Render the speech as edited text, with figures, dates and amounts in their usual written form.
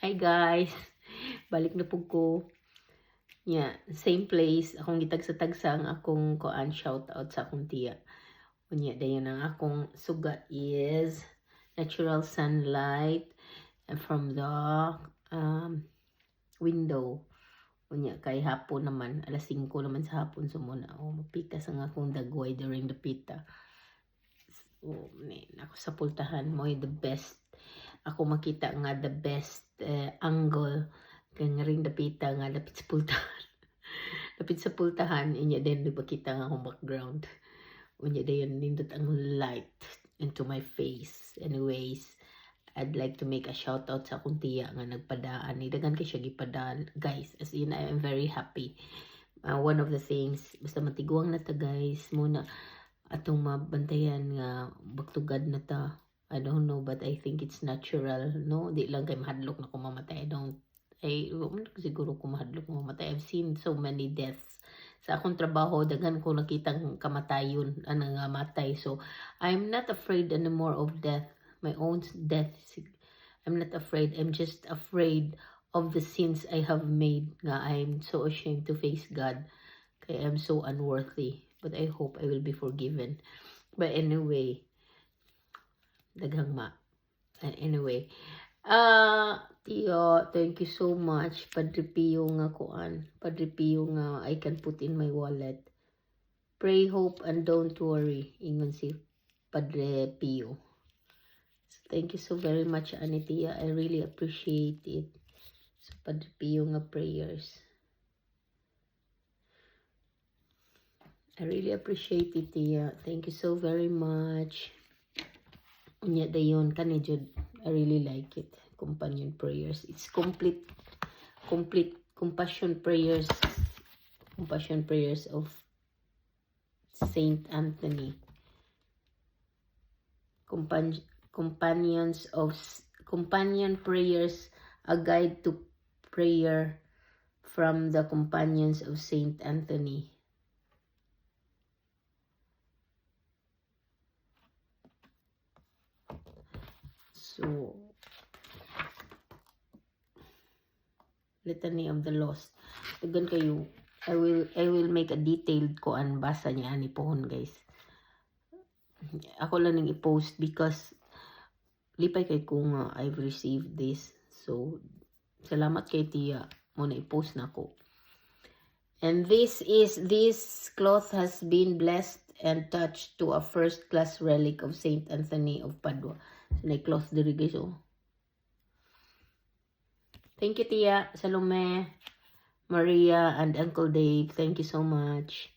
Hi guys! Balik na pud ko. Yeah, same place. Akong gitagsa-tagsa ang akong kuan, shout out sa akong tiya. Unya dayon ang akong suga is natural sunlight and from the window. Unya kay hapon naman, alas 5 naman sa hapon, so muna oh, mapikas ang akong dagway during the pita. So, ni ako sa pultahan mo the best. Ako makita nga the best angle kay nga ring dapita nga dapit sa pultahan. Dapit sa pultahan, inya din di ba kita nga akong background. Unya dayon nindot ang light into my face. Anyways, I'd like to make a shout out sa akong tiya nga nagpadaan. Ni daghan kay siya gipadaan. Guys, as in, I am very happy. One of the things, basta matiguang na ta, guys, muna atong mabantayan nga baktugad na ta. I don't know, but I think it's natural, no? Di lang kay mahadlok na ko mamatay. I don't, ay, siguro ko mahadlok na mamatay. I've seen so many deaths. Sa akong trabaho, daghan ko nakitang kamatayon, ano nga matay. So, I'm not afraid anymore of death. My own death. I'm not afraid. I'm just afraid of the sins I have made. Nga I'm so ashamed to face God. Kay I'm so unworthy. But I hope I will be forgiven. But anyway, daghang ma. Anyway, ah, Tiyo, thank you so much. Padre Pio nga kuan. Padre Pio nga I can put in my wallet. "Pray, hope, and don't worry." Ingon si Padre Pio. So, thank you so very much, ani tiya. I really appreciate it. So, Padre Pio nga prayers. I really appreciate it, Tiya. Thank you so very much. Unya dayon kani jud, I really like it. Companion prayers. It's complete complete compassion prayers. Compassion prayers of Saint Anthony. Companions of Companion Prayers, a guide to prayer from the companions of Saint Anthony. So, Litany of the Lost. Daghan kayo. I will make a detailed kuan basa niya ani pohon, guys. Ako lang ning i-post because lipay kay ko nga I've received this. So, salamat kay tiya mo na i-post na ko. And this cloth has been blessed and touched to a first class relic of Saint Anthony of Padua. So, na cloth diri, guys, oh. Thank you, Tia, Salome, Maria, and Uncle Dave. Thank you so much.